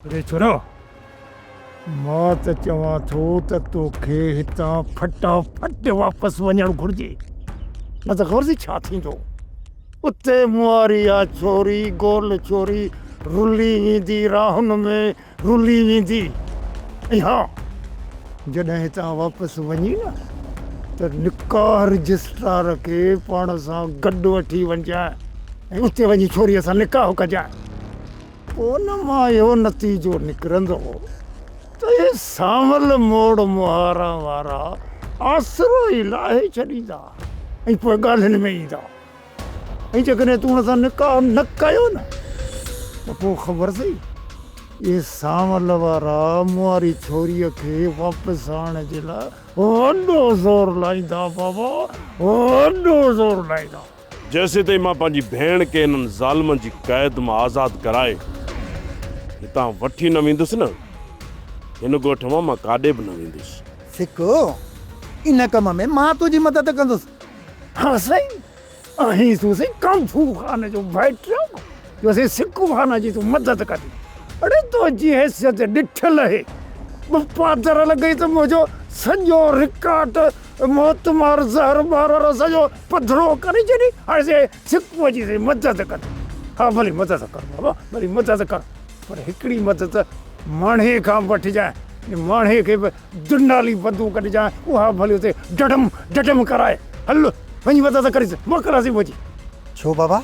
اڙي ڇورا! مان ته چوان ٿو ته توکي هتان ڦٽا ڦٽ واپس وڃڻ گهرجي، نه ته خبر اٿئي ڇا ٿيندو؟ اتي مئاري آ ڇوري، گول ڇوري، رلي ويندي، راهن ۾ رلي ويندي. ۽ ها، جڏهن هتان واپس وڃين نه ته نڪاح رجسٽرار کي پاڻ سان گڏ وٺي وڃجانء ۽ اتي وڃي ڇوريء سان نڪاح ڪجانء. ان مان اهو نتيجو نڪرندو ته اهي سانول موڙ مهارا وارا آسرو ئي لاهي ڇڏيندا ۽ پوء ڳالهين ۾ ايندا ۽ جيڪڏهن تون ان سان نڪاح نه ڪيو نه ته پوء خبر اٿئي اهي سانول وارا مون واري ڇوريء کي واپس آڻڻ جي لاء وڏو زور لائيندا بابا وڏو زور لائيندا. جيسيتائين مان پنهنجي ڀيڻ کي انهن ظالمن جي قيد مان آزاد ڪرائي هتان وٺي نه ويندس نه، هن ڳوٺ مان مان ڪاڏي به نه ويندس. سڪو، ان ڪم ۾ مان تنهنجي مدد ڪندس. ها سائين، آهين تون سائين ڪانفو خان جو ڀائٽيو جو سائين سڪو خان جي تون مدد ڪندين. اڙي تنهنجي حيثيت ڏٺل اهي. ٻه پادر لڳئي ته منهنجو سڄو رڪارڊ موتمار زهر ٻار وارو سڄو پڌرو ڪري ڇڏي. هاڻي سي سڪوء جي سي مدد ڪر. ها ڀلي مدد ڪر بابا ڀلي مدد ڪر پر هڪڙي مدد ماڻهي کان به وٺجانء ۽ ماڻهي کي به دنالي بندوق ڏجانء اها ڀلي اتي ڊڊم ڊڊم ڪرائي. هل وڃي مدد ڪريس موڪل اسين پهچي. ڇو بابا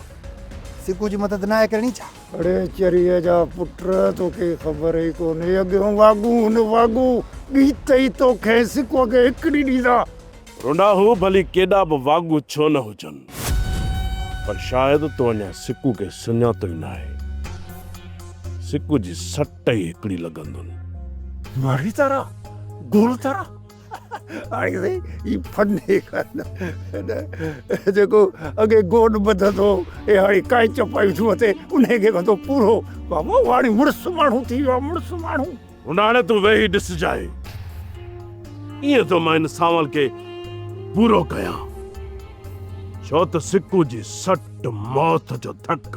سڪوء جي مدد ناهي ڪرڻي ڇا؟ اڙي چريء جا پٽ توکي خبر ئي ڪونهي اڳيون واڳون هن واڳون ڳيت ئي توکي ۽ سڪوء کي هڪڙي ڏيندا. رنڊا هو ڀلي ڪيڏا به واڳون ڇو نه هجن پر شايد تو اڃا سڪو کي سڃاتو ئي ناهي. سڪو جي سٽ ئي هڪڙي لڳندن. ماري تارا گول تارا. هاڻي سائين هي فني خان جيڪو اڳي گوڏ ٻڌندو هو هاڻي ڪائنچ پائي ٿو وتي انهي کي ڪندو پورو بابا هاڻي مڙس ماڻهو ٿي ويو آهي مڙس ماڻهو. هن هاڻي تون ويهي ڏسجانء ائين ٿو مان هن سانول کي پورو ڪيان ڇو ته سڪو جي سٽ موت جو ڌڪ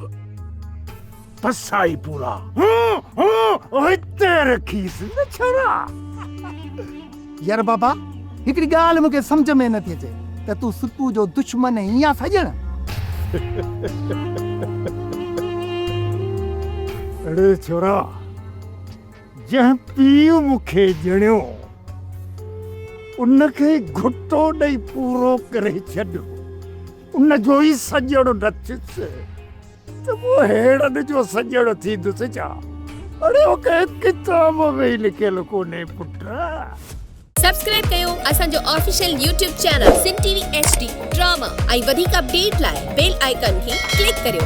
پسائي پورا. هون هون هتي رکيس نه ڇرا. يار بابا هڪڙي ڳالهه مون کي سمجهه ۾ نٿي اچي ته تون سڪو جو دشمن آهين يا سڄڻ؟ اڙي ڇورا جنهن پيء مون کي ڄڻيو ان کي گهٽو ڏئي پورو ڪري ڇڏ ان جو ئي سڄڻ نه ٿيس. ته پوء ههڙن جو سڄڻ ٿيندس ڇا؟ اڙي اهو ڪنهن ڪتاب ۾ ئي لکيل ڪونهي پٽ. سبسڪرائب ڪيو اسان جو official YouTube channel Sindh T V H D drama ۽ وڌيڪ اپڊيٽ لاء بيل آئيڪان کي ڪلڪ ڪريو.